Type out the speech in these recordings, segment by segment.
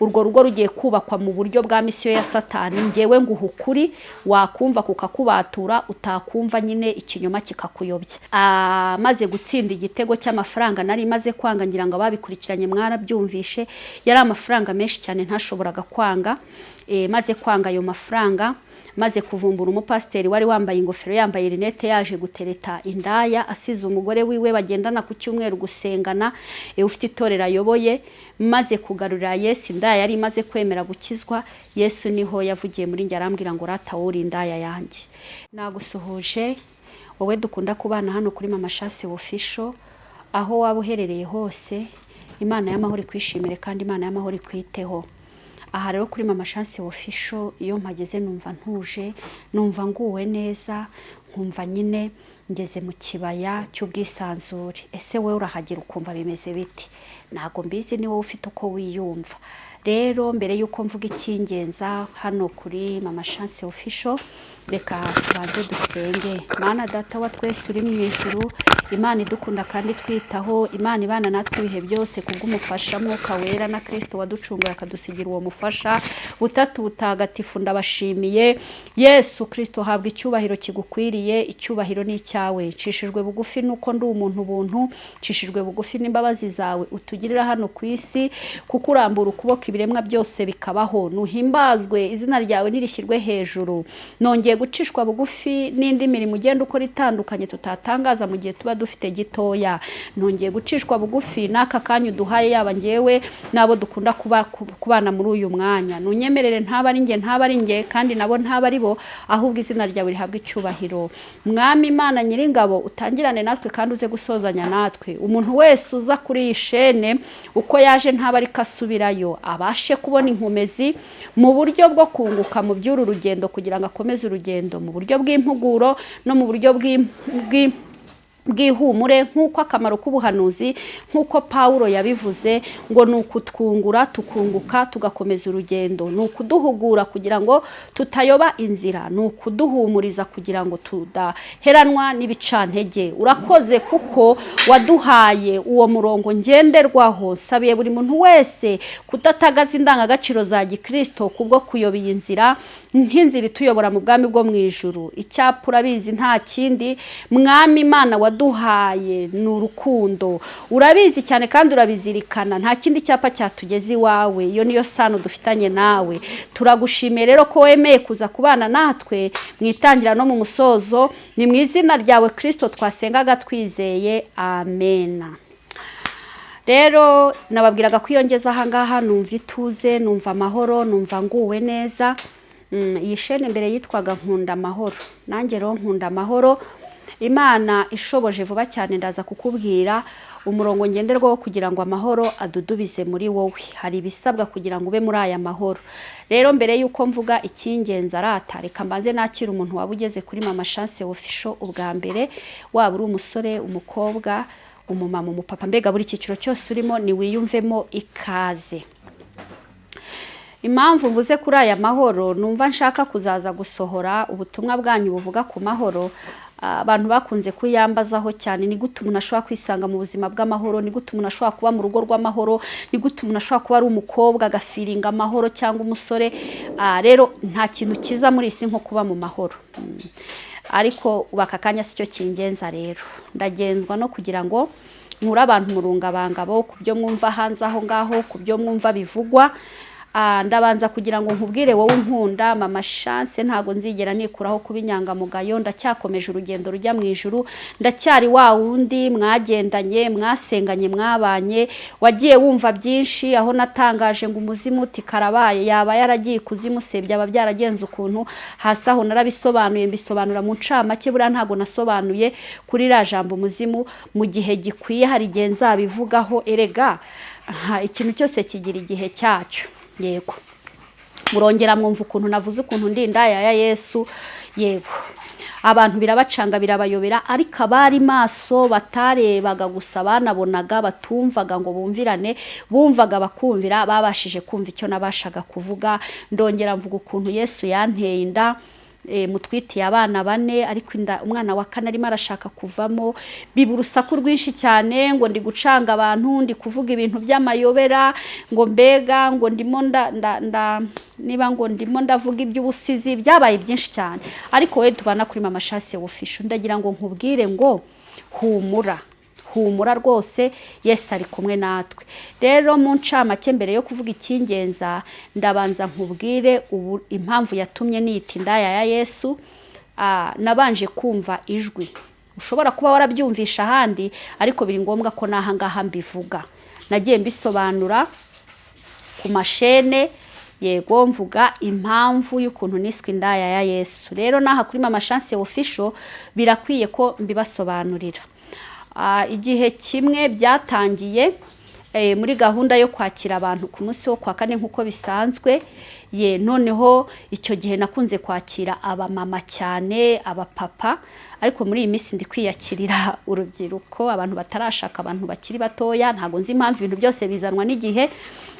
Urwo rugo rugiye kubakwa mu buryo bwa misiyo ya Satani. Ngewe nguha ukuri, wakumva kukakubatura, utakumva nyine ikinyoma kikakuyobya. Maze gutsinda igitego cy'amafaranga nari maze kwanga, ngira ngo ababikurikiranye mwarabyumvishe, yari amafaranga menshi cyane ntashoboraga kwanga. Maze kwanga ayo mafaranga, maze kuvumbura umupasiteri wari wambaye ingofero, yambaye rinete, yaje gutereta indaya, asize umugore wiwe bagendana ku cyumweru gusengana, ufite itorero ayoboye. Maze kugarurira Yesu indaya yari imaze kwemera gukizwa, Yesu niho yavugiye muri njye, arambwira ngo: "Rata wowe uri indaya yanjye." Nagusuhuje wowe dukunda kubana hano kuri Mama Chance Official, aho waba uherereye hose, Imana y'amahoro ikwishimire kandi Imana y'amahoro ikwiteho. Aha rero kuri Mama Chance Official, iyo mpageze numva ntuje, numva nguwe neza, nkumva nyine ngeze mu kibaya cy'ubwisanzure. Ese wowe urahagera ukumva bimeze biti? Ntabwo mbizi, ni wowe ufite uko wiyumva. Rero mbere y'uko mvuga icyingenza hano kuri Mama Chance Official, reka tubanze dusenge. Mana Data wa twese uri mu ijuru, Imana idukunda kandi twitaho, Imana ibana natwe ibihe byose kubw'umufasha Mwuka Wera na Kirisito waducunguye akadusigira uwo mufasha, Butatu Butagatifu, ndabashimiye. Yesu Kirisito, habwa icyubahiro kigukwiriye, icyubahiro ni icyawe. Ncishijwe bugufi nuko ndi umuntu buntu, ncishijwe bugufi n'imbabazi zawe utugirira hano ku isi, kuko urambura ukuboko ibiremwa byose bikabaho. Nuhimbazwe, izina ryawe nirishyirwe hejuru. Nongeye gucishwa bugufi n'indi mirimo ugenda ukora itandukanye tutatangaza mu gihe tuba dufite gitoya. Nongeye gucishwa bugufi n'aka kanya uduhaye, yaba ngewe n'abo dukunda kubana muri uyu mwanya. Nunyemerere ntaba ari njye, ntaba ari njye kandi nabo ntaba ari bo, ahubwo izina ryawe rihabwe icyubahiro. Mwami Imana Nyiringabo, utangirane natwe kandi uze gusozanya natwe. Umuntu wese uza kuri iyi shene, uko yaje ntaba ariko asubirayo, abashe kubona inkomezi mu buryo bwo kunguka mu by'uru rugendo, kugira ngo akomeze urugendo mu buryo bw'impuguro no mu buryo bw'ihumure, nk'uko akamaro k'ubuhanuzi, nk'uko Pawulo yabivuze ngo ni ukutwungura tukunguka tugakomeza urugendo, ni ukuduhugura kugira ngo tutayoba inzira, ni ukuduhumuriza kugira ngo tudaheranwa n'ibicantege. Urakoze kuko waduhaye uwo murongo ngenderwaho. Nsabiye buri muntu wese kudatagaza indangagaciro za gikristo kubwo kuyoba iyi nzira nk'inzira ituyobora mu bwami bwo mu ijuru. Icyapa urabizi, nta kindi Mwami Imana waduhaye ni urukundo. Urabizi cyane kandi urabizirikana, nta kindi cyapa cyatugeza iwawe, iyo niyo sano dufitanye nawe. Turagushimiye rero ko wemeye kuza kubana natwe mu itangira no mu musozo. Ni mu izina ryawe Kirisito twasengaga twizeye, amena. Rero nababwiraga ko iyo ngeze ahangaha numva ituze, numva amahoro, numva nguwe neza. Iyi shene mbere yitwaga Nkunda Amahoro, nanjye rero nkunda amahoro. Imana ishoboje vuba cyane ndaza kukubwira umurongo ngenderwaho kugira ngo amahoro adudubize muri wowe. Hari ibisabwa kugira ngo ube muri aya mahoro. Rero mbere y'uko mvuga icy'ingenzi arata, reka mbanze nakira umuntu waba ugeze kuri Mama Chance Official ubwa mbere, waba uri umusore, umukobwa, umumama, umupapa, mbega buri cyiciro cyose urimo, niwiyumvemo ikaze. Impamvu mvuze kuri aya mahoro, numva nshaka kuzaza gusohora ubutumwa bwanyu buvuga ku mahoro. Abantu bakunze kuyambazaho cyane: ni gute umuntu ashobora kwisanga mu buzima bw'amahoro? Ni gute umuntu ashobora kuba mu rugo rw'amahoro? Ni gute umuntu ashobora kuba ari umukobwa agafiringa amahoro, cyangwa umusore? Rero nta kintu cyiza muri iyi si nko kuba mu mahoro. Ariko ubu aka kanya si cyo kingenza. Rero ndagenzwa no kugira ngo nkure abantu mu rungabangabo ku byo mwumva hanze aho ngaho, ku byo mwumva bivugwa. Ndabanza kugira ngo nkubwire wowe unkunda, Mama Chance ntabwo nzigera nikuraho kuba inyangamugayo. Ndacyakomeje urugendo rujya mu ijuru, ndacyari wa wundi mwagendanye, mwasenganye, mwabanye, wagiye wumva byinshi, aho natangaje ngo umuzimu uti karabaye, yaba yaragiye ikuzimu se, byaba byaragenze ukuntu. Hasi aho narabisobanuye, mbisobanura mu ncamake. Buriya ntabwo nasobanuye kuri iriya jambo umuzimu mu gihe gikwiye, hari igihe nzabivugaho. Erega aha, ikintu cyose kigira igihe cyacyo. Yego, murongera mwumva ukuntu navuze ukuntu ndi indaya ya Yesu. Yego, abantu birabacanga, birabayobera, ariko abari maso batarebaga gusa, banabonaga, batumvaga ngo bumvirane, bumvaga bakumvira, babashije kumva icyo nabashaga kuvuga. Ndongera mvuga ukuntu Yesu yanteye inda. Mutwitiye abana 4, ariko inda umwana wa 4 arimo arashaka kuvamo. Biba urusaku rwinshi cyane, ngo ndi gucanga abantu, ndi kuvuga ibintu by'amayobera, ngo mbega ngo ndimo nda niba ngo ndimo ndavuga iby'ubusizi. Byabaye byinshi cyane. Ariko we tubana kuri Mama Chance Official, ndagira ngo nkubwire ngo humura, humura rwose, Yesu ari kumwe natwe. Rero mu ncamake, mbere yo kuvuga icyingenza, ndabanza nkubwire ubu impamvu yatumye niyita indaya ya Yesu. Nabanje kumva ijwi, ushobora kuba warabyumvisha ahandi, ariko biri ngombwa ko n'aha ngaha mbivuga. Nagiye mbisobanura ku mashene, yego, mvuga impamvu y'ukuntu niswe indaya ya Yesu. Rero n'aha kuri Mama Chance Official birakwiye ko mbibasobanurira. Igihe kimwe byatangiye muri gahunda yo kwakira abantu ku munsi wo kwa kane nk'uko bisanzwe. Ye, noneho icyo gihe nakunze kwakira abamama cyane, abapapa, ariko muri iyi minsi ndi kwiyakirira urubyiruko, abantu batarashaka, abantu bakiri batoya. Ntabwo nzi impamvu, ibintu byose bizanwa n'igihe.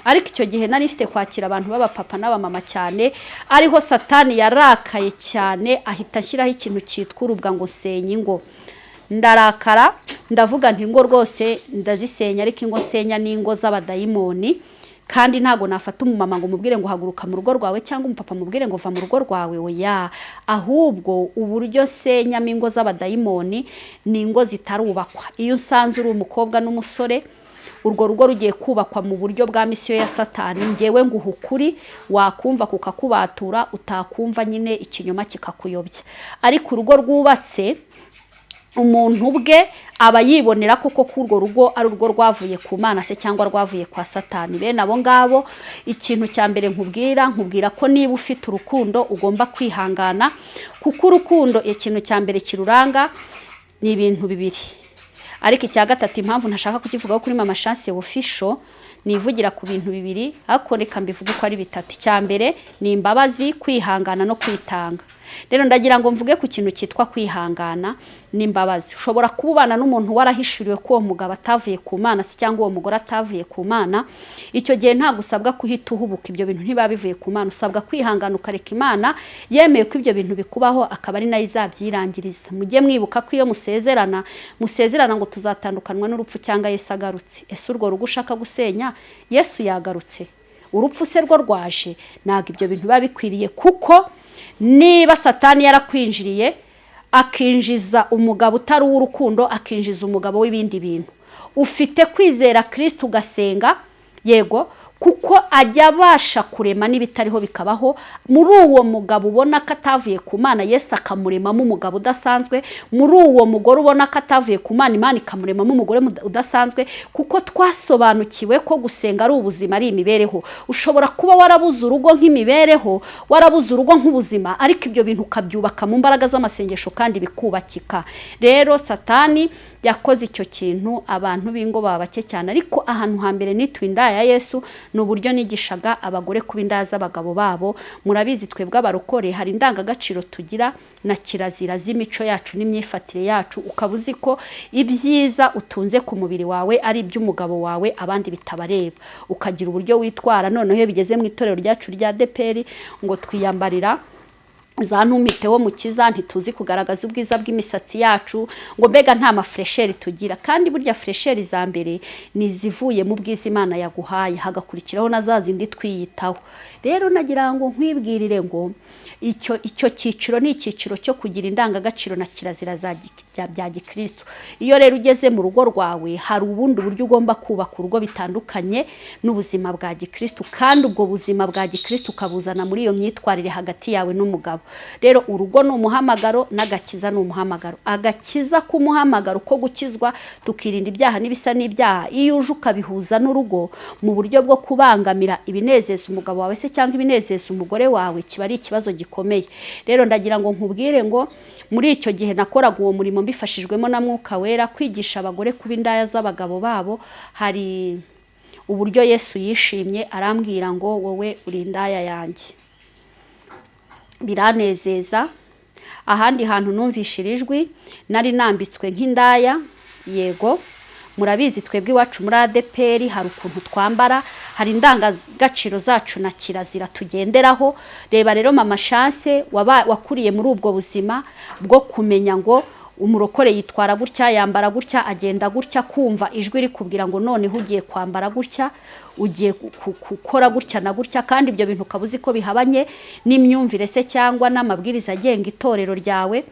Ariko icyo gihe nari mfite kwakira abantu b'abapapa n'abamama cyane, ariho Satani yarakaye cyane, ahita ashyiraho ikintu cyitwa urubwa ngo nsenye ingo. Ndarakara, ndavuga nti ingo rwose ndazisenya, ariko ingo nsenya ni ingo z'abadayimoni, kandi ntago nafata umumama ngo mubwire ngo haguruka mu rugo rwawe, cyangwa umupapa mubwire ngo va mu rugo rwawe. Oya, ahubwo uburyo nsenyamo ingo z'abadayimoni ni ingo zitarubakwa. Iyo usanze uri umukobwa n'umusore, urwo rugo rugiye kubakwa mu buryo bwa misiyo ya Satani, ngewe nguha ukuri, wakumva kukakubatura, utakumva nyine ikinyoma kikakuyobya. Ariko urugo rwubatse, umuntu ubwe aba yibonera koko ko urwo rugo ari urwo rwavuye ku Mana se cyangwa rwavuye kwa Satani. Bene abo ngabo, ikintu cya mbere nkubwira ko niba ufite urukundo ugomba kwihangana, kuko urukundo ikintu cya mbere kiruranga ni ibintu bibiri. Ariko icya gatatu, impamvu ntashaka kukivugaho kuri Mama Chance Official, nivugira ku bintu bibiri, ariko reka mbivuge uko ari bitatu. Icya mbere ni imbabazi, kwihangana no kwitanga. Rero ndagira ngo mvuge ku kintu cyitwa kwihangana n'imbabazi. Ushobora kuba ubana n'umuntu warahishuriwe ko uwo mugabo atavuye ku Mana se cyangwa uwo mugore atavuye ku Mana. Icyo gihe ntabwo usabwa kuhita uhubuka, ibyo bintu ntibiba bivuye ku Mana. Usabwa kwihangana ukareka Imana yemeye ko ibyo bintu bikubaho, akaba ari nayo izabyirangiriza. Mujye mwibuka ko iyo musezerana, musezerana ngo tuzatandukanwa n'urupfu cyangwa Yesu agarutse. Ese urwo rugo ushaka gusenya, Yesu yagarutse? Urupfu se rwo rwaje? Ntabwo ibyo bintu biba bikwiriye, kuko niba Satani yarakwinjiriye, akinjiza umugabo utari uw'urukundo, akinjiza umugabo w'ibindi bintu, ufite kwizera Kristo ugasenga, yego, kuko ajya abasha kurema n'ibitariho bikabaho. Muri uwo mugabo ubona ko atavuye ku Mana, Yesu akamuremamo umugabo udasanzwe. Muri uwo mugore ubona ko atavuye ku Mana, Imana ikamuremamo umugore udasanzwe, kuko twasobanukiwe ko gusenga ari ubuzima, ari imibereho. Ushobora kuba warabuze urugo nk'imibereho, warabuze urugo nk'ubuzima, ariko ibyo bintu ukabyubaka mu mbaraga z'amasengesho kandi bikubakika. Rero Satani yakoze icyo kintu, abantu b'ingo baba bake cyane. Ariko ahantu hambere nitwa indaya ya Yesu ni uburyo nigishaga abagore kuba indaya z'abagabo babo. Murabizi, twebwe abarokore hari indangagaciro tugira na kirazira z'imico yacu n'imyifatire yacu, ukaba uzi ko ibyiza utunze ku mubiri wawe ari iby'umugabo wawe, abandi bitabareba, ukagira uburyo witwara. Noneho iyo bigeze mu itorero ryacu rya ADEPR, ngo twiyambarira za ntumiteho mukiza, ntituzi kugaragaza ubwiza bw'imisatsi yacu, ngo mbega nta mafraîcheur tugira. Kandi burya fraîcheur za mbere ni izivuye mu bwiza Imana yaguhaye, hagakurikiraho na za zindi twiyitaho. Rero nagira ngo nkwibwirire ngo icyo cyiciro ni icyiciro cyo kugira indangagaciro na kirazira bya gikristo. Iyo rero ugeze mu rugo rwawe, hari ubundi buryo ugomba kubaka urugo bitandukanye n'ubuzima bwa gikristo, kandi ubwo buzima bwa gikristo ukabuzana muri iyo myitwarire hagati yawe n'umugabo. Rero urugo ni umuhamagaro, n'agakiza ni umuhamagaro. Agakiza k'umuhamagaro ko gukizwa, tukirinda ibyaha n'ibisa n'ibyaha, iyo uje ukabihuza n'urugo mu buryo bwo kubangamira ibinezeza umugabo wawe se cyangwa ibinezeza umugore wawe, kiba ari ikibazo gikomeye. Rero ndagira ngo nkubwire ngo muri icyo gihe nakoraga uwo murimo mbifashijwemo na Mwuka Wera, kwigisha abagore kuba indaya z'abagabo babo, hari uburyo Yesu yishimye arambwira ngo wowe uri indaya yanjye, biranezeza. Ahandi hantu numvishije ijwi, nari nambitswe nk'indaya, yego, Murabizi, twebwe iwacu muri ADEPR hari ukuntu twambara, hari indangagaciro zacu na kirazira tugenderaho. Reba rero Mama Chance wakuriye muri ubwo buzima bwo kumenya ngo umurokore yitwara gutya, yambara gutya, agenda gutya, kumva ijwi rikubwira ngo noneho ugiye kwambara gutya, ugiye gukora gutya na gutya, kandi ibyo bintu ukaba uzi ko bihabanye n'imyumvire se cyangwa n'amabwiriza agenga itorero ryawe,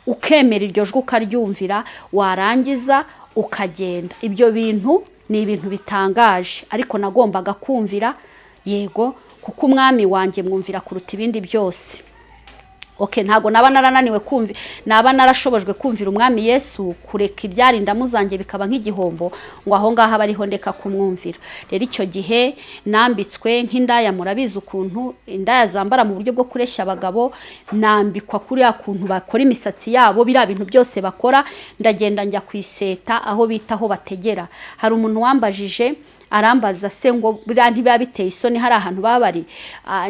ukemera iryo jwi ukaryumvira, warangiza ukagenda. Ibyo bintu ni ibintu bitangaje, ariko nagombaga kumvira, yego, kuko umwami wanjye mwumvira kuruta ibindi byose. Okay, ntabwo naba narananiwe kumva, naba narashobojwe kumvira umwami Yesu, kureka ibyari indamu zanjye bikaba nk'igihombo, ngo aho ngaho aba ariho ndeka kumwumvira. Rero icyo gihe nambitswe nk'indaya. Murabizi ukuntu indaya zambara mu buryo bwo kureshya abagabo. Nambikwa kuriya kuntu bakora imisatsi yabo, biriya bintu byose bakora. Ndagenda njya ku iseta, aho bita aho bategera. Hari umuntu wambajije, arambaza se ngo buriya ntibiba biteye isoni hari ahantu baba bari?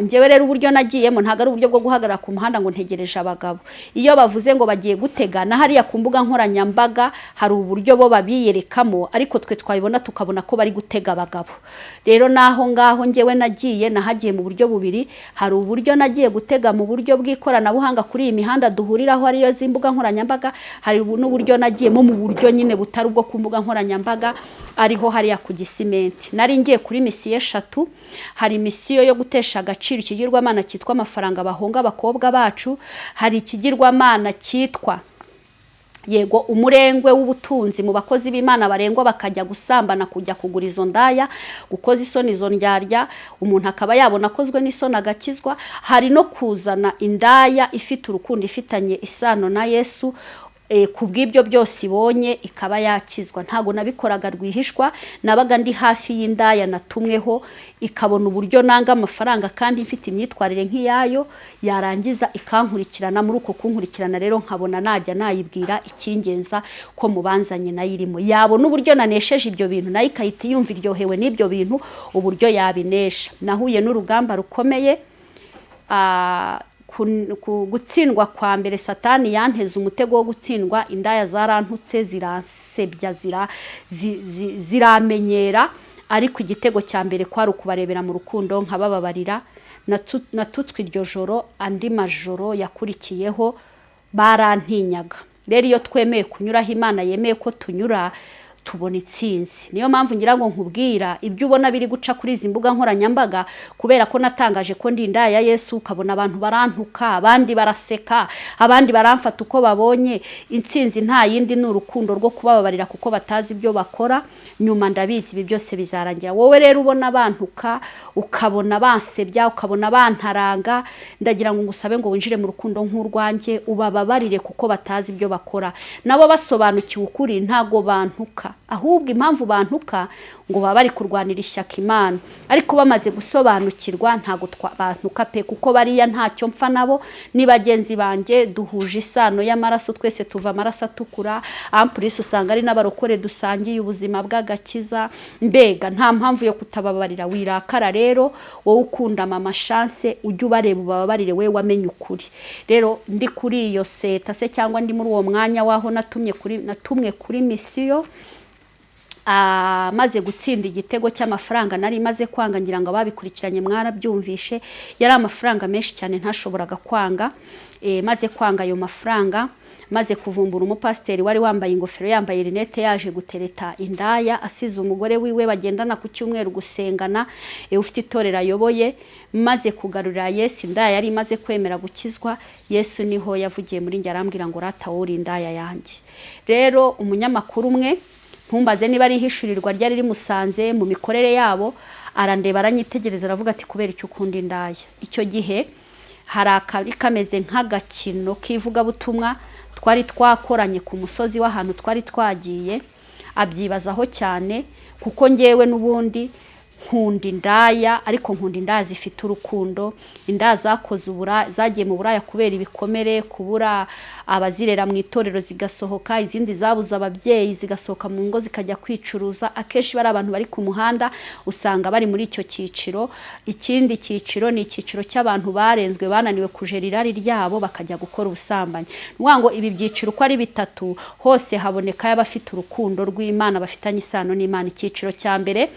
Njyewe rero uburyo nagiyemo ntabwo ari uburyo bwo guhagarara ku muhanda ngo ntegereje abagabo. Iyo bavuze ngo bagiye gutega, na hariya ku mbuga nkoranyambaga hari uburyo bo babiyerekamo, ariko twe twabibona tukabona ko bari gutega abagabo. Rero naho ngaho njyewe nagiye, nahagiye mu buryo bubiri. Hari uburyo nagiye gutega mu buryo bw'ikoranabuhanga kuri iyi mihanda duhuriraho, ariyo z'imbuga nkoranyambaga. Hari n'uburyo nagiyemo mu buryo nyine butari ubwo ku mbuga nkoranyambaga, ariho hariya ku Gisimenti. Nari ngiye kuri misiyo eshatu. Hari misiyo yo gutesha agaciro ikigirwamana cyitwa amafaranga bahonga abakobwa bacu. Hari ikigirwamana cyitwa, yego, umurengwe w'ubutunzi mu bakozi b'Imana barengwa bakajya gusambana, kujya kugura izo ndaya, gukoza isoni izo ndyarya, umuntu akaba yabona akozwe n'isoni agakizwa. Hari no kuzana indaya ifite urukundo, ifitanye isano na Yesu, ku bw'ibyo byose ibonye ikaba yakizwa. Ntabwo nabikoraga rwihishwa, nabaga ndi hafi y'indaya natumweho, ikabona uburyo nanga amafaranga kandi mfite imyitwarire nk'iyayo, yarangiza ikankurikirana. Muri uko kunkurikirana rero nkabona najya nayibwira icyingenza ko mubanzanye nayo irimo, yabona uburyo nanesheje ibyo bintu, nayo ikahita yumva iryohewe n'ibyo bintu uburyo yabinesha. Nahuye n'urugamba rukomeye. Gutsindwa kwa mbere, Satani yanteze umutego wo gutsindwa. Indaya zarantutse, ziransebya, ziramenyera. Ariko igitego cya mbere kwari ukubarebera mu rukundo nkabababarira. Natutswe iryo joro, andi majoro yakurikiyeho barantinyaga. Rero iyo twemeye kunyuraho Imana yemeye ko tunyura, tubona itsinzi. Niyo mpamvu ngira ngo nkubwira ibyo ubona biri guca kuri izi mbuga nkoranyambaga, kubera ko natangaje ko ndi indaya ya Yesu, ukabona abantu barantuka, abandi baraseka, abandi baramfata uko babonye. Intsinzi nta yindi, ni urukundo rwo kubababarira kuko batazi ibyo bakora. Nyuma ndabizi ibi byose bizarangira. Wowe rero ubona bantuka, ukabona bansebya, ukabona bantaranga, ndagira ngo ngusabe ngo winjire mu rukundo nk'urwanjye, ubababarire kuko batazi ibyo bakora. Nabo basobanukiwe ukuri ntago bantuka, ahubwo impamvu bantuka ngo baba bari kurwanira ishyaka Imana. Ariko bamaze gusobanukirwa ntago bantuka pe, kuko bariya ntacyo mpfa nabo, ni bagenzi banjye, duhuje isano y'amaraso, twese tuva amaraso atukura. En plus usanga ari n'abarokore dusangiye ubuzima bw'agakiza. Mbega nta mpamvu yo kutababarira. Wirakara rero wowe ukunda Mama Chance, ujye ubareba ubababarire, we wamenye ukuri. Rero ndi kuri iyo seta se cyangwa ndi muri uwo mwanya w'aho natumwe kuri misiyo, maze gutsinda igitego cy'amafaranga nari maze kwanga, ngira ngo ababikurikiranye mwarabyumvishe, yari amafaranga menshi cyane ntashoboraga kwanga. Maze kwanga ayo mafaranga, maze kuvumbura umupasiteri wari wambaye ingofero, yambaye rinete, yaje gutereta indaya, asize umugore wiwe bagendana ku cyumweru gusengana, ufite itorero ayoboye. Maze kugarurira Yesu indaya yari imaze kwemera gukizwa, Yesu niho yavugiye muri njye, arambwira ngo rata wowe uri indaya yanjye. Rero umunyamakuru umwe, ntumbaze niba ari ihishurirwa ryari rimusanze mu mikorere yabo, arandeba, aranyitegereza, aravuga ati kubera icyo ukunda indaya? Icyo gihe hari akari kameze nk'agakino k'ivugabutumwa twari twakoranye ku musozi w'ahantu twari twagiye. Abyibazaho cyane, kuko ngewe n'ubundi Nkunda indaya, ariko nkunda indaya zifite urukundo, indaya zakoze ubura, zagiye mu buraya kubera ibikomere, kubura abazirera mu itorero zigasohoka, izindi zabuze ababyeyi zigasohoka mu ngo zikajya kwicuruza. Akenshi bari abantu bari ku muhanda, usanga bari muri icyo cyiciro. Ikindi cyiciro ni icyiciro cy'abantu barenzwe, bananiwe kujera irari ryabo, bakajya gukora ubusambanyi. Ni ukuvuga ngo ibi byiciro uko ari bitatu, hose haboneka abafite urukundo rw'Imana, bafitanye isano n'Imana. Icyiciro cya mbere,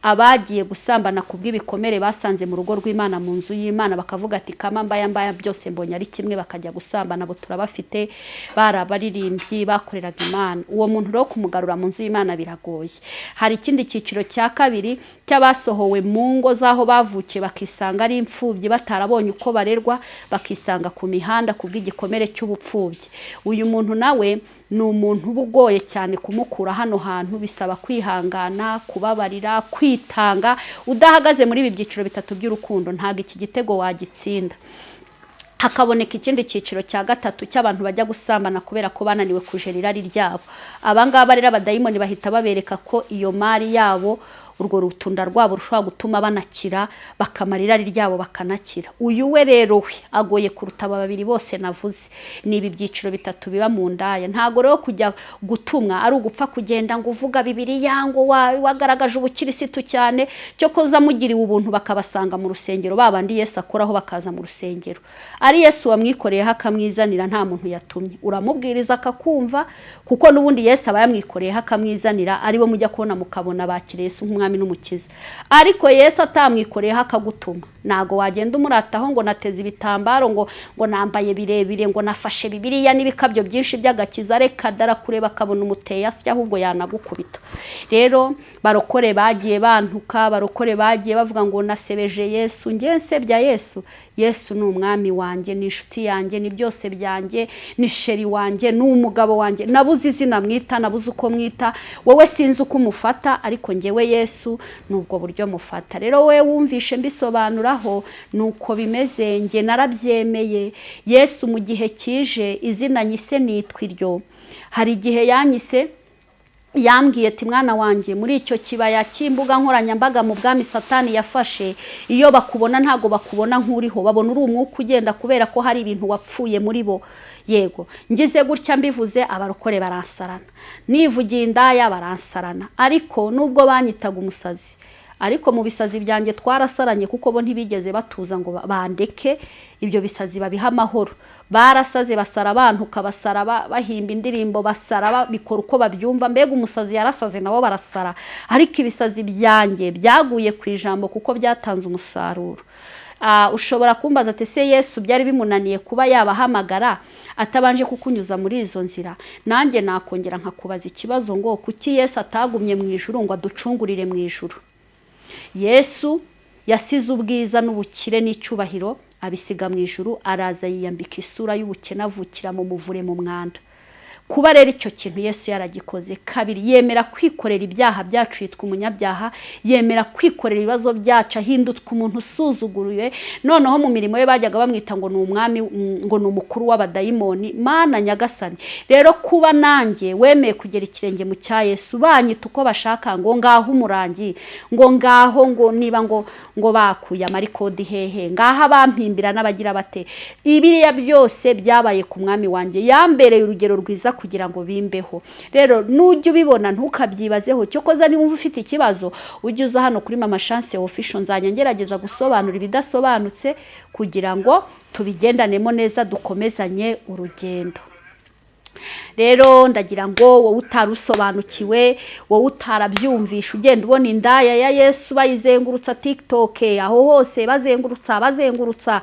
abagiye gusambana ku bw'ibikomere basanze mu rugo rw'Imana, mu nzu y'Imana, bakavuga ati kama mbaya mbaya byose mbonye ari kimwe, bakajya gusambana. Abo turabafite, bari abaririmbyi bakoreraga Imana. Uwo muntu rero kumugarura mu nzu y'Imana biragoye. Hari ikindi cyiciro cya kabiri cy'abasohowe mu ngo z'aho bavukiye, bakisanga ari imfubyi, batarabonye uko barerwa, bakisanga ku mihanda ku bw'igikomere cy'ubupfubyi. Uyu muntu nawe ni umuntu uba ugoye cyane kumukura hano hantu, bisaba kwihangana, kubabarira, kwitanga. Udahagaze muri ibi byiciro bitatu by'urukundo, ntabwo iki gitego wagitsinda. Hakaboneka ikindi cyiciro cya gatatu cy'abantu bajya gusambana kubera ko bananiwe kujera irari ryabo. Abangaba rero abadayimoni bahita babereka ko iyo mari yabo, urwo rutunda rwabo, rushobora gutuma banakira, bakamara irari ryabo bakanakira. Uyu we rero we agoye kuruta aba babiri bose navuze. Ni ibi byiciro bitatu biba mu ndaya. Ntago rero kujya gutumwa ari ugupfa kugenda ngo uvuga Bibiliya, ngo wagaragaje ubukirisitu cyane. Cyo koza mugiriwe ubuntu bakabasanga mu rusengero, babandi Yesu akoraho bakaza mu rusengero, ari Yesu wamwikoreyeho akamwizanira, nta muntu yatumye. Uramubwiriza akakumva, kuko n'ubundi Yesu aba yamwikoreyeho akamwizanira. Aribo mujya kubona mukabona bakiriye Yesu nk'umwami n'umukiza. Ariko Yesu atamwikoreyeho akagutuma, ntago wagenda umurataho ngo nateze ibitambaro, ngo nambaye birebire, ngo nafashe Bibiliya n'ibikabyo byinshi by'agakiza. Reka dara, kureba akabona umuteye asya, ahubwo yanagukubita. Rero barokore bagiye bantuka, barokore bagiye bavuga ngo nasebeje Yesu. Nge nsebya Yesu? Yesu ni umwami wanjye, ni inshuti yanjye, ni byose byanjye, ni chéri wanjye, ni umugabo wanjye. Nabuze izina mwita, nabuze uko mwita. Wowe sinzi uko umufata, ariko ngewe Yesu ni ubwo buryo mufata. Rero wowe wumvishe mbisobanuraho, ni uko bimeze. Nge narabyemeye. Yesu mu gihe kije, izina nyise nitwa iryo. Hari igihe yanyise, yambwiye ati mwana wanjye, muri icyo kibaya cy'imbuga nkoranyambaga, mu bwami Satani yafashe, iyo bakubona ntago bakubona nk'uriho, babona uri umwuka ugenda, kubera ko hari ibintu wapfuye muri bo. Yego, ngize gutya mbivuze, abarokore baransarana, nivugiye indaya baransarana. Ariko nubwo banyitaga umusazi, ariko mu bisazi byanjye twarasaranye, kuko bo ntibigeze batuza ngo bandeke ibyo bisazi babiha amahoro. Barasaze, basara, bantuka, basara, bahimba indirimbo, basara, bikora uko babyumva. Mbega umusazi yarasaze, nabo barasara. Ariko ibisazi byanjye byaguye ku ijambo, kuko byatanze umusaruro. Ushobora kumbaza ati se Yesu byari bimunaniye kuba yabahamagara atabanje kukunyuza muri izo nzira? Nanjye nakongera nkakubaza ikibazo ngo kuki Yesu atagumye mu ijuru ngo aducungurire mu ijuru? Yesu yasize ubwiza n'ubukire n'icyubahiro, abisiga mu ijuru, araza yiyambika isura y'ubukene, avukira mu muvure, mu mwanda. Kuba rero icyo kintu Yesu yaragikoze, kabiri yemera kwikorera ibyaha byacu, yitwa umunyabyaha, yemera kwikorera ibibazo byacu, ahinduka umuntu usuzuguruye. Noneho mu mirimo ye bajyaga bamwita ngo ni umwami, ngo ni umukuru w'abadayimoni. Mana nyagasani, rero kuba nanjye wemeye kugera ikirenge mu cya Yesu, banyita uko bashaka, ngo ngaho umurangi, ngo ngaho, ngo niba ngo bakuye amarikodi hehe, ngaho abampimbira n'abagira bate, ibiriya byose byabaye ku mwami wanjye, yambereye urugero rwiza kugira ngo bimbeho. Rero nujya ubibona ntukabyibazeho. Cyokoza niba wumva ufite ikibazo, ujye uza hano kuri Mama Chance Official, nzajya ngerageza gusobanura ibidasobanutse kugira ngo tubigendanemo neza, dukomezanye urugendo. Rero ndagira ngo wowe utari usobanukiwe, wowe utarabyumvisha, ugenda ubona indaya ya Yesu bayizengurutsa TikTok, aho hose bazengurutsa bazengurutsa,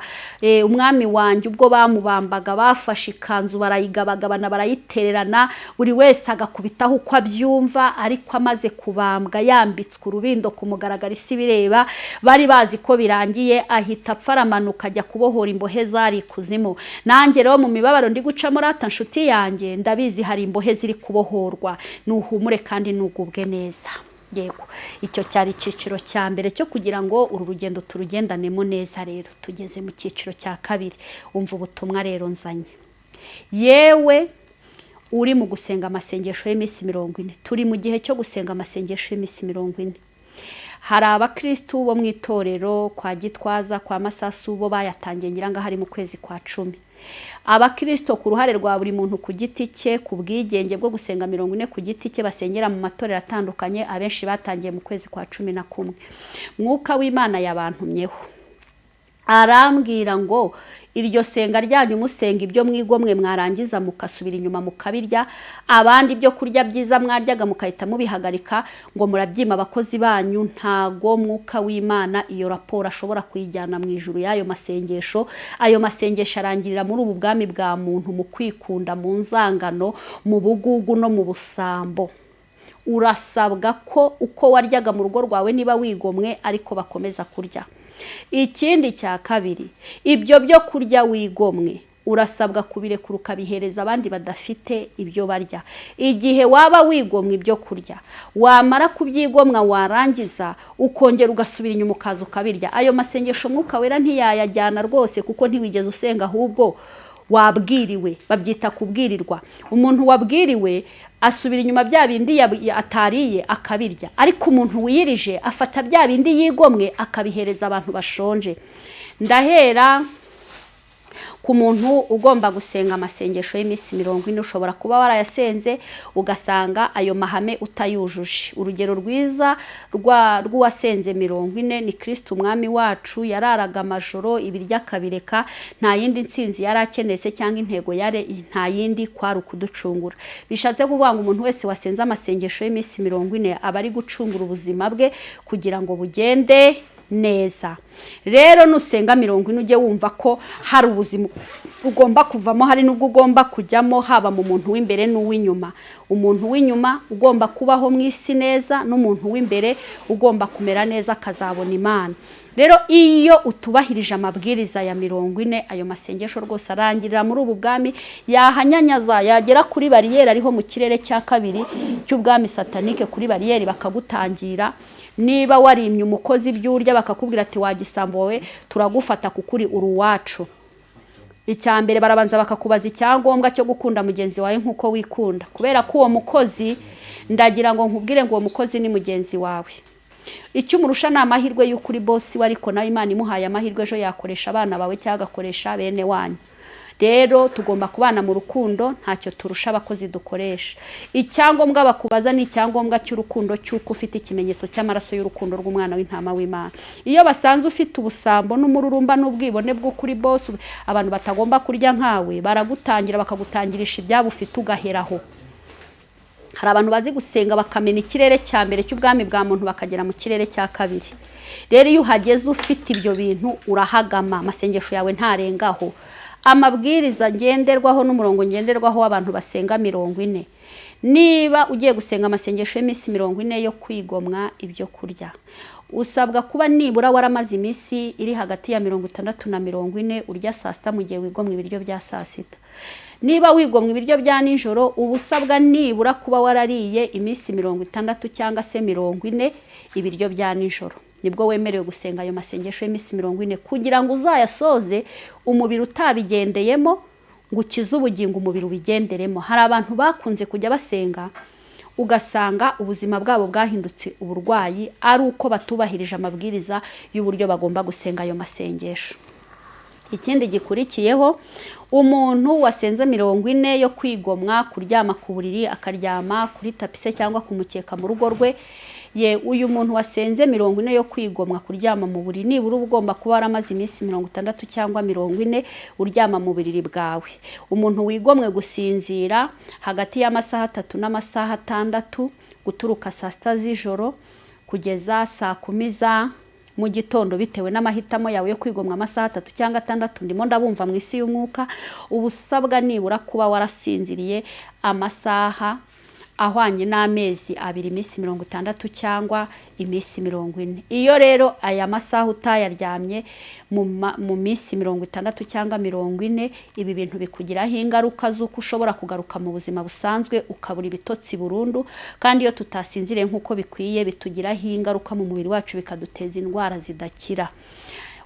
umwami wanjye ubwo bamubambaga bafashe ikanzu barayigabagabana, barayitererana, buri wese agakubitaho uko abyumva. Ariko amaze kubambwa, yambitswe urubindo ku mugaragaro, isi bireba, bari bazi ko birangiye, ahita apfa, aramanuka ajya kubohora imbohe zari ikuzimu. Nanjye rero mu mibabaro ndi gucamo, rata nshuti yanjye, ndabizi hari imbohe ziri kubohorwa. Nuhumure kandi nugubwe neza. Yego, icyo cyari icyiciro cya mbere cyo kugira ngo uru rugendo turugendanemo neza. Rero tugeze mu cyiciro cya kabiri. Umva ubutumwa rero nzanye. Yewe uri mu gusenga amasengesho y'iminsi 40, turi mu gihe cyo gusenga amasengesho y'iminsi 40. Hari abakirisitu bo mu itorero kwa Gitwaza, kwa Masasu, bo bayatangiye ngira ngo hari mu kwezi kwa 10. Abakirisito ku ruhare rwa buri muntu ku giti cye, ku bwigenge bwo gusenga 40 ku giti cye, basengera mu matorero atandukanye, abenshi batangiye mu kwezi kwa 11. Mwuka w'Imana yabantumyeho arambwira ngo iryo senga ryanyu musenga ibyo mwigomwe, mwarangiza mukasubira inyuma mukabirya, abandi ibyo kurya byiza mwaryaga mukahita mubihagarika ngo murabyima abakozi banyu, ntago Mwuka w'Imana iyo raporo ashobora kuyijyana mu ijuru y'ayo masengesho. Ayo masengesho arangirira muri ubu bwami bwa muntu, mu kwikunda, mu nzangano, mu bugugu no mu busambo. Urasabwa ko uko waryaga mu rugo rwawe niba wigomwe ariko bakomeza kurya. Ikindi cya kabiri, ibyo byo kurya wigomwe urasabwa kubirekura ukabihereza abandi badafite ibyo barya. Igihe waba wigomwe ibyo kurya, wamara kubyigomwa warangiza ukongera ugasubira inyuma ukaza ukabirya, ayo masengesho Mwuka Wera ntiyayajyana rwose, kuko ntiwigeze usenga, ahubwo wabwiriwe. Babyita kubwirirwa. Umuntu wabwiriwe asubira inyuma bya bindi atariye akabirya, ariko umuntu wiyirije afata bya bindi yigomwe akabihereza abantu bashonje. Ndahera ku muntu ugomba gusenga amasengesho y'iminsi 40. Ushobora kuba warayasenze ugasanga ayo mahame utayujuje. Urugero rwiza rw'uwasenze 40 ni Kristo Umwami wacu. Yararaga amajoro, ibiryo akabireka, nta yindi nsinzi yari akeneye se cyangwa intego yari nta yindi, kwari ukuducungura. Bishatse kuvuga ngo umuntu wese wasenze amasengesho y'iminsi 40 aba ari gucungura ubuzima bwe kugira ngo bugende neza. Rero nusenga 40 ujye wumva ko hari ubuzima ugomba kuvamo, hari n'ubwo ugomba kujyamo, haba mu muntu w'imbere n'uw'inyuma. Umuntu w'inyuma ugomba kubaho mu isi neza, n'umuntu w'imbere ugomba kumera neza akazabona Imana. Rero iyo utubahirije amabwiriza ya 40, ayo masengesho rwose arangirira muri ubu bwami, yahanyanyaza yagera kuri bariyeri ariho mu kirere cya kabiri cy'ubwami satanike, kuri bariyeri bakagutangira. Niba warimye umukozi ibyo urya bakakubwira ati wagisambo wowe, turagufata kuko uri uruwacu. Icya mbere barabanza bakakubaza icyangombwa cyo gukunda mugenzi wawe nk'uko wikunda, kubera ko uwo mukozi, ndagira ngo nkubwire ngo uwo mukozi ni mugenzi wawe. Icyo umurusha ni amahirwe y'uko uri bosi we, ariko nawe Imana imuhaye amahirwe ejo yakoresha abana bawe cyangwa agakoresha bene wanyu. Rero tugomba kubana mu rukundo, ntacyo turusha abakozi dukoresha. Icyangombwa bakubaza ni icyangombwa cy'urukundo, cy'uko ufite ikimenyetso cy'amaraso y'urukundo rw'umwana w'intama w'Imana. Iyo basanze ufite ubusambo n'umururumba n'ubwibone bw'ukuri bosi, abantu batagomba kurya nkawe, baragutangira bakagutangirisha ibyabo ufite ugaheraho. Hari abantu bazi gusenga bakamena ikirere cya mbere cy'ubwami bwa muntu bakagera mu kirere cya kabiri. Rero iyo uhageze ufite ibyo bintu urahagama, amasengesho yawe ntarengaho. Amabwiriza ngenderwaho n'umurongo ngenderwaho w'abantu basenga 40. Niba ugiye gusenga amasengesho y'iminsi 40 yo kwigomwa ibyo kurya, usabwa kuba nibura waramaze iminsi iri hagati ya 60 na 40 urya saa sita mu gihe wigomwa ibiryo bya saa sita. Niba wigomwa ibiryo bya nijoro, uba usabwa nibura kuba warariye iminsi 60 cyangwa se 40 ibiryo bya nijoro. Nibwo wemerewe gusenga ayo masengesho y'iminsi 40, kugira ngo uzayasoze umubiri utabigendeyemo, ngo ukize ubugingo umubiri ubigenderemo. Hari abantu bakunze kujya basenga ugasanga ubuzima bwabo bwahindutse uburwayi, ari uko batubahirije amabwiriza y'uburyo bagomba gusenga ayo masengesho. Ikindi gikurikiyeho, umuntu wasenze 40 yo kwigomwa kuryama ku buriri, akaryama kuri tapise cyangwa ku mukeka mu rugo rwe, ye uyu muntu wasenze 40 yo kwigomwa kuryama mu buriri, nibura uba ugomba kuba waramaze iminsi 60 cyangwa 40 uryama mu buriri bwawe. Umuntu wigomwe gusinzira hagati y'amasaha 3 n'amasaha 6, guturuka saa sita z'ijoro kugeza saa 10 za mu gitondo, bitewe n'amahitamo yawe yo kwigomwa amasaha 3 cyangwa 6, ndimo ndabumva mu isi y'umwuka, uba usabwa nibura kuba warasinziriye amasaha ahwanye n'amezi 2, iminsi 60 cyangwa iminsi 40. Iyo rero aya masaha utayaryamye mu minsi 60 cyangwa 40, ibi bintu bikugiraho ingaruka z'uko ushobora kugaruka mu buzima busanzwe ukabura ibitotsi burundu. Kandi iyo tutasinziriye nk'uko bikwiye bitugiraho ingaruka mu mubiri wacu, bikaduteza indwara zidakira.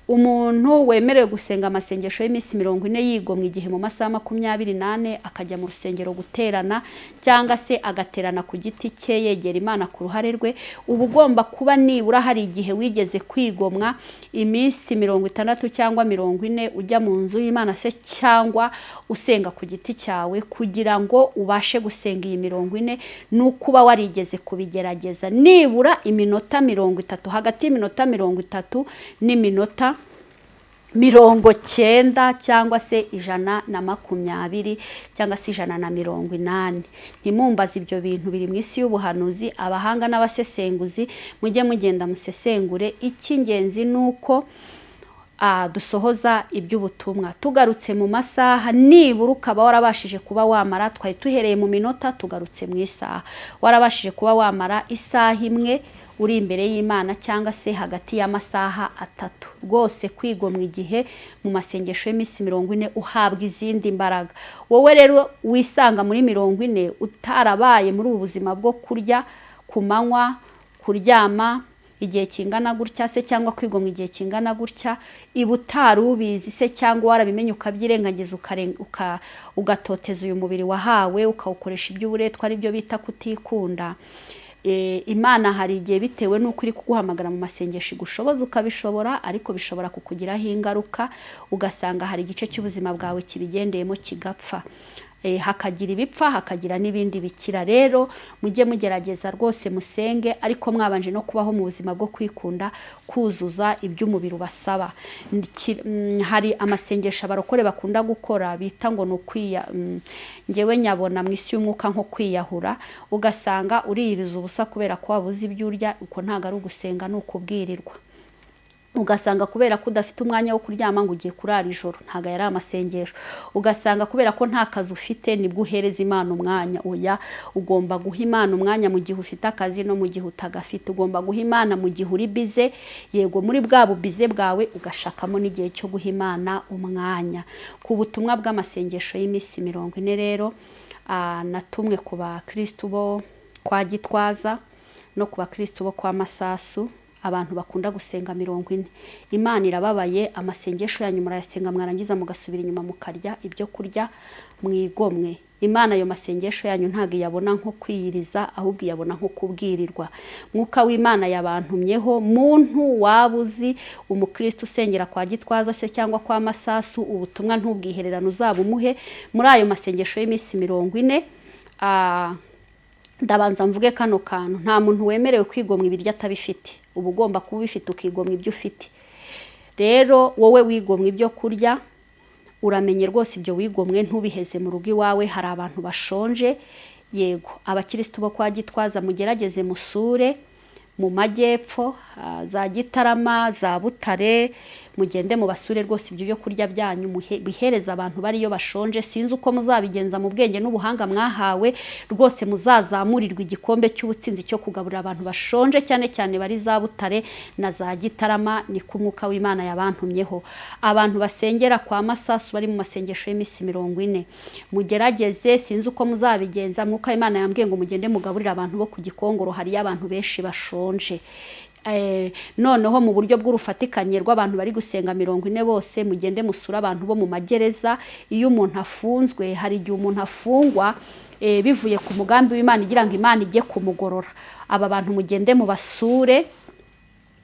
Umuntu wemerewe gusenga amasengesho y'iminsi 40 yigomwa igihe mu masaha 24 akajya mu rusengero guterana, cyangwa se agaterana ku giti cye yegera Imana ku ruhare rwe, uba ugomba kuba nibura hari igihe wigeze kwigomwa iminsi 60 cyangwa 40 ujya mu nzu y'Imana se cyangwa usenga ku giti cyawe, kugira ngo ubashe gusenga iyi 40. Ni ukuba warigeze kubigerageza nibura iminota 30, hagati y'iminota 30 n'iminota 90 cyangwa se 120 cyangwa se 180. Ntimumbaze ibyo bintu biri mu isi y'ubuhanuzi, abahanga n'abasesenguzi mujye mugenda musesengure. Icy'ingenzi ni uko dusohoza iby'ubutumwa. Tugarutse mu masaha, nibura ukaba warabashije kuba wamara, twari tuhereye mu minota tugarutse mu isaha, warabashije kuba wamara isaha imwe uri imbere y'Imana cyangwa se hagati y'amasaha 3. Rwose kwigomwa igihe mu masengesho y'iminsi 40 uhabwa izindi mbaraga. Wowe rero wisanga muri 40 utarabaye muri ubu buzima bwo kurya ku manywa, kuryama igihe kingana gutya se cyangwa kwigomwa igihe kingana gutya, iba utari ubizi se cyangwa warabimenye ukabyirengagiza, ugatoteza uyu mubiri wahawe ukawukoresha iby'uburetwa, aribyo bita kutikunda. Imana hari igihe bitewe n'uko iri kuguhamagara mu masengesho igushoboza ukabishobora, ariko bishobora kukugiraho ingaruka, ugasanga hari igice cy'ubuzima bwawe kibigendeyemo kigapfa, hakagira ibipfa hakagira n'ibindi bikira. Rero mujye mugerageza rwose musenge, ariko mwabanje no kubaho mu buzima bwo kwikunda, kuzuza iby'umubiri ubasaba. Hari amasengesho abarokore bakunda gukora bita ngo ni ukwiya, ngewe nyabona mu isi y'umwuka nko kwiyahura, ugasanga uriyiriza ubusa kubera ko wabuze ibyo urya. Uko ntabwo ari ugusenga, ni ukubwirirwa. Ugasanga kubera ko udafite umwanya wo kuryama ngo ugiye kurara ijoro, ntabwo yari amasengesho. Ugasanga kubera ko nta kazi ufite nibwo uhereza Imana umwanya. Oya, ugomba guha Imana umwanya mu gihe ufite akazi no mu gihe utagafite. Ugomba guha Imana mu gihe uri bize, yego muri bwa bubize bwawe ugashakamo n'igihe cyo guha Imana umwanya. Ku butumwa bw'amasengesho y'iminsi 40 rero, natumwe ku bakristu bo kwa Gitwaza no ku bakristu bo kwa Masasu, abantu bakunda gusenga 40. Imana irababaye, amasengesho yanyu murayasenga mwarangiza mugasubira inyuma mukarya ibyo kurya mwigomwe. Imana ayo masengesho yanyu ntabwo iyabona nko kwiyiriza, ahubwo iyabona nko kubwirirwa. Mwuka w'Imana yabantumyeho, muntu waba uzi umukristo usengera kwa Gitwaza se cyangwa kwa Masasu, ubutumwa ntubwihererane, uzabumuhe muri ayo masengesho y'iminsi 40. Ndabanza mvuge kano kantu, nta muntu wemerewe kwigomwa ibiryo atabifite. Uba ugomba kuba ubifite ukigomwa ibyo ufite. Rero wowe wigomwa ibyo kurya, uramenye rwose ibyo wigomwe ntubiheze mu rugo iwawe, hari abantu bashonje. Yego abakristo bo kwa Gitwaza mugerageze musure mu majyepfo, za Gitarama, za Butare, mugende mubasure rwose ibyo byo kurya byanyu bihereza abantu bariyo bashonje. Sinzi uko muzabigenza mu bwenge n'ubuhanga mwahawe, rwose muzazamurirwa igikombe cy'ubutsinzi cyo kugaburira abantu bashonje, cyane cyane bari za Butare na za Gitarama. Ni ku mwuka w'Imana yabantumyeho. Abantu basengera kwa Masasu bari mu masengesho y'iminsi 40, mugerageze, sinzi uko muzabigenza, mwuka w'Imana yambwiye ngo mugende mugaburire abantu bo ku Gikongoro, hariyo abantu benshi bashonje. Noneho mu buryo bw'urufatikanye rw'abantu bari gusenga 40 bose, mugende musura abantu bo mu magereza. Iyo umuntu afunzwe, hari igihe umuntu afungwa bivuye ku mugambi w'Imana igira ngo Imana ijye kumugorora. Aba bantu mugende mubasure.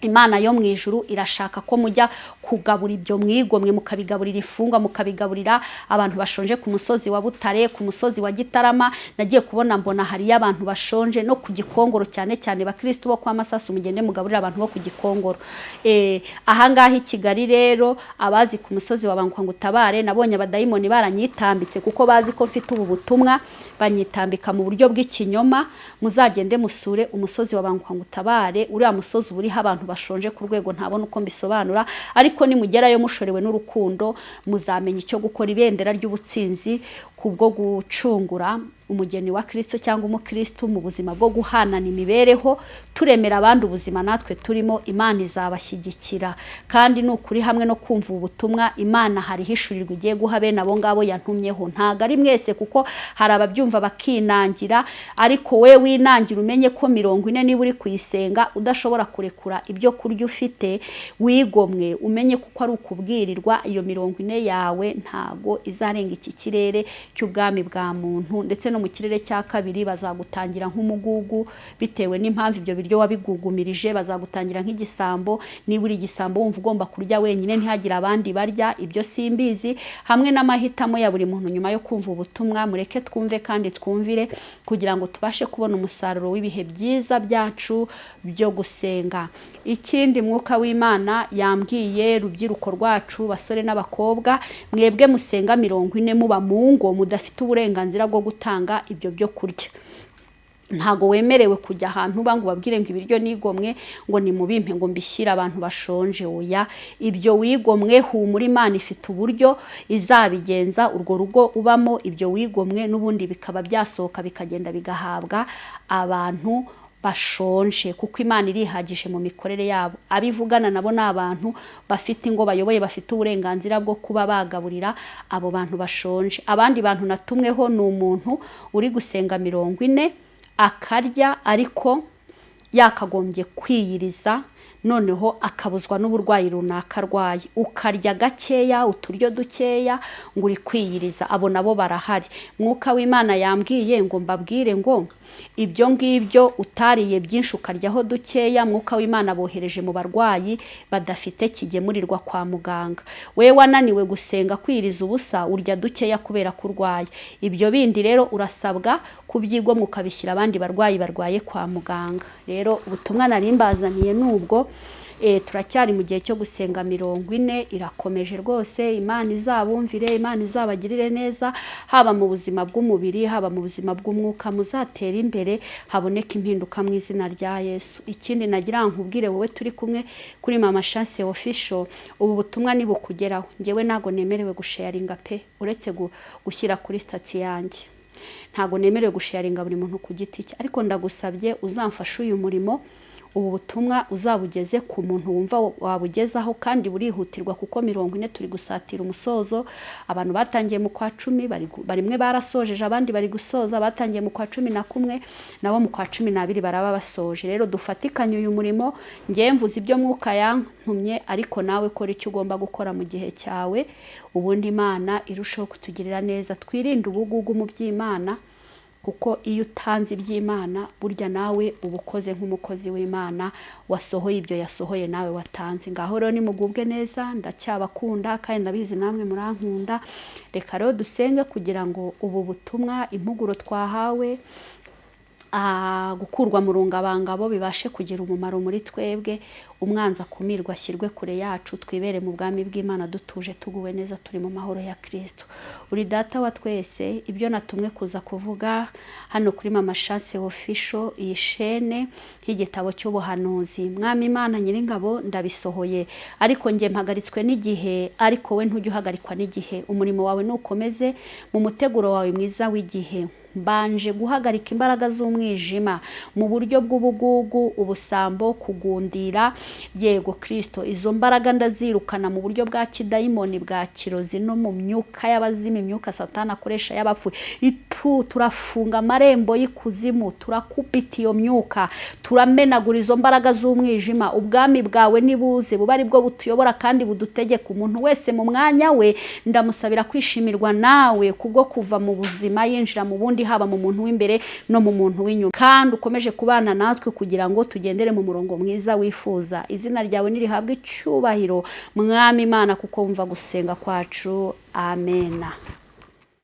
Imana yo mu ijuru irashaka ko mujya kugabura ibyo mwigomwe, mukabigaburira imfungwa, mukabigaburira abantu bashonje ku musozi wa Butare, ku musozi wa Gitarama. Nagiye kubona mbona hariyo abantu bashonje no ku Gikongoro, cyane cyane bakristo bo kwa Masasu, mugende mugaburira abantu bo ku Gikongoro. Ahangaha i Kigali rero, abazi ku musozi wa Banguka Ngutabare, nabonye abadayimoni baranyitambitse kuko bazi ko mfite ubu butumwa, banyitambika mu buryo bw'ikinyoma. Muzagende musure umusozi wa Banguka Ngutabare, uriya musozi uba uriho abantu bashonje ku rwego ntabona uko mbisobanura, ariko nimugerayo mushorewe n'urukundo muzamenya icyo gukora. Ibendera ry'ubutsinzi kubwo gucungura Umugeni wa Kristo cyangwa umukristo mu buzima bwo guhanana imibereho, turemera abandi ubuzima natwe turimo, Imana izabashyigikira. Kandi ni ukuri, hamwe no kumva ubutumwa, Imana hari ihishurirwa igiye guha bene abo ngabo yantumyeho. Ntabwo ari mwese, kuko hari ababyumva bakinangira, ariko we winangira umenye ko 40 niba uri kuyisenga udashobora kurekura ibyo kurya ufite wigomwe, umenye kuko ari ukubwirirwa. Iyo 40 yawe ntago izarenga iki kirere cy'ubwami bwa muntu, ndetse no mu kirere cya kabiri bazagutangira nk'umugugu bitewe n'impamvu ibyo biryo wabigugumirije. Bazagutangira nk'igisambo niba uri igisambo wumva ugomba kurya wenyine ntihagire abandi barya. Ibyo simbizi, hamwe n'amahitamo ya buri muntu nyuma yo kumva ubutumwa. Mureke twumve kandi twumvire kugira ngo tubashe kubona umusaruro w'ibihe byiza byacu byo gusenga. Ikindi Mwuka w'Imana yambwiye, rubyiruko rwacu, basore n'abakobwa, mwebwe musenga 40 muba mu ngo, mudafite uburenganzira bwo gutanga ibyo byo kurya. Ntago wemerewe kujya ahantu uba ngo ubabwire ngo ibiryo nigomwe ngo nimubimpe ngo mbishyire abantu bashonje. Oya, ibyo wigomwe, humura, Imana ifite uburyo izabigenza. Urwo rugo ubamo, ibyo wigomwe n'ubundi bikaba byasohoka bikagenda bigahabwa abantu bashonje, kuko Imana irihagije mu mikorere yabo. Abivugana nabo ni abantu bafite ingo bayoboye, bafite uburenganzira bwo kuba bagaburira abo bantu bashonje. Abandi bantu natumweho ni umuntu uri gusenga 40 akarya, ariko yakagombye kwiyiriza, noneho akabuzwa n'uburwayi runaka arwaye. Ukarya gakeya, uturyo dukeya, ngo uri kwiyiriza. Abo nabo barahari. Mwuka w'Imana yambwiye ngo mbabwire ngo ibyo ngibyo utariye byinshi ukaryaho dukeya, Mwuka w'Imana bohereje mu barwayi badafite kigemurirwa kwa muganga. We wananiwe gusenga kwiyiriza ubusa, urya dukeya kubera ko urwaye. Ibyo bindi rero urasabwa kubyigomwa ukabishyira abandi barwayi barwaye kwa muganga. Rero ubutumwa nari mbazaniye nubwo turacyari mu gihe cyo gusenga 40, irakomeje rwose. Imana izabumvire, Imana izabagirire neza, haba mu buzima bw'umubiri, haba mu buzima bw'umwuka, muzatere imbere, haboneke impinduka mu izina rya Yesu. Ikindi nagira nkubwire wowe turi kumwe kuri Mama Chance Official, ubu butumwa nibukugeraho, njyewe ntago nemerewe gusharinga pe, uretse gushyira kuri status yanjye. Ntago nemerewe gusharinga buri muntu ku giti cye, ariko ndagusabye uzamfashe uyu murimo. Ubu butumwa uzabugeze ku muntu wumva wabugezaho, kandi burihutirwa kuko 40 turi gusatira umusozo. Abantu batangiye mu kwa 10 barimwe barasojeje, abandi bari gusoza. Batangiye mu kwa 11 nabo mu kwa 12 baraba basoje. Rero dufatikanye uyu murimo. Ngiye mvuze ibyo Mwuka yantumye, ariko nawe kora icyo ugomba gukora mu gihe cyawe, ubundi Imana irushaho kutugirira neza. Twirinde ubugugu mu by'Imana, kuko iyo utanze iby'Imana burya nawe uba ukoze nk'umukozi w'Imana wasohoye ibyo yasohoye nawe watanze. Ngaho rero nimugubwe neza, ndacyabakunda kandi ndabizi namwe murankunda. Reka rero dusenge kugira ngo ubu butumwa, impuguro twahawe, gukurwa mu rungabangabo bibashe kugira umumaro muri twebwe. Umwanzi akumirwa ashyirwe kure yacu, twibere mu bwami bw'Imana dutuje, tuguwe neza, turi mu mahoro ya Kristo. Uri Data wa twese, ibyo natumwe kuza kuvuga hano kuri Mama Chance Official, iyi shene nk'igitabo cy'ubuhanuzi, Mwami Imana Nyiringabo, ndabisohoye. Ariko njye mpagaritswe n'igihe, ariko we ntujya uhagarikwa n'igihe. Umurimo wawe nukomeze mu muteguro wawe mwiza w'igihe. Mbanje guhagarika imbaraga z'umwijima mu buryo bw'ubugugu, ubusambo, kugundira, yego Kristo, izo mbaraga ndazirukana mu buryo bwa kidayimoni, bwa kirozi, no mu myuka y'abazimu, imyuka Satani akoresha y'abapfuye. Ipu, turafunga amarembo y'ikuzimu, turakubita iyo myuka, turamenagura izo mbaraga z'umwijima. Ubwami bwawe nibuze buba aribwo butuyobora kandi budutegeka. Umuntu wese mu mwanya we ndamusabira kwishimirwa nawe kubwo kuva mu buzima yinjira mu bundi, haba mu muntu w'imbere no mu muntu w'inyuma. Kandi ukomeje kubana natwe kugira ngo tugendere mu murongo mwiza wifuza. Izina ryawe nirihabwe icyubahiro, Mwami Imana, kuko wumva gusenga kwacu. Amena.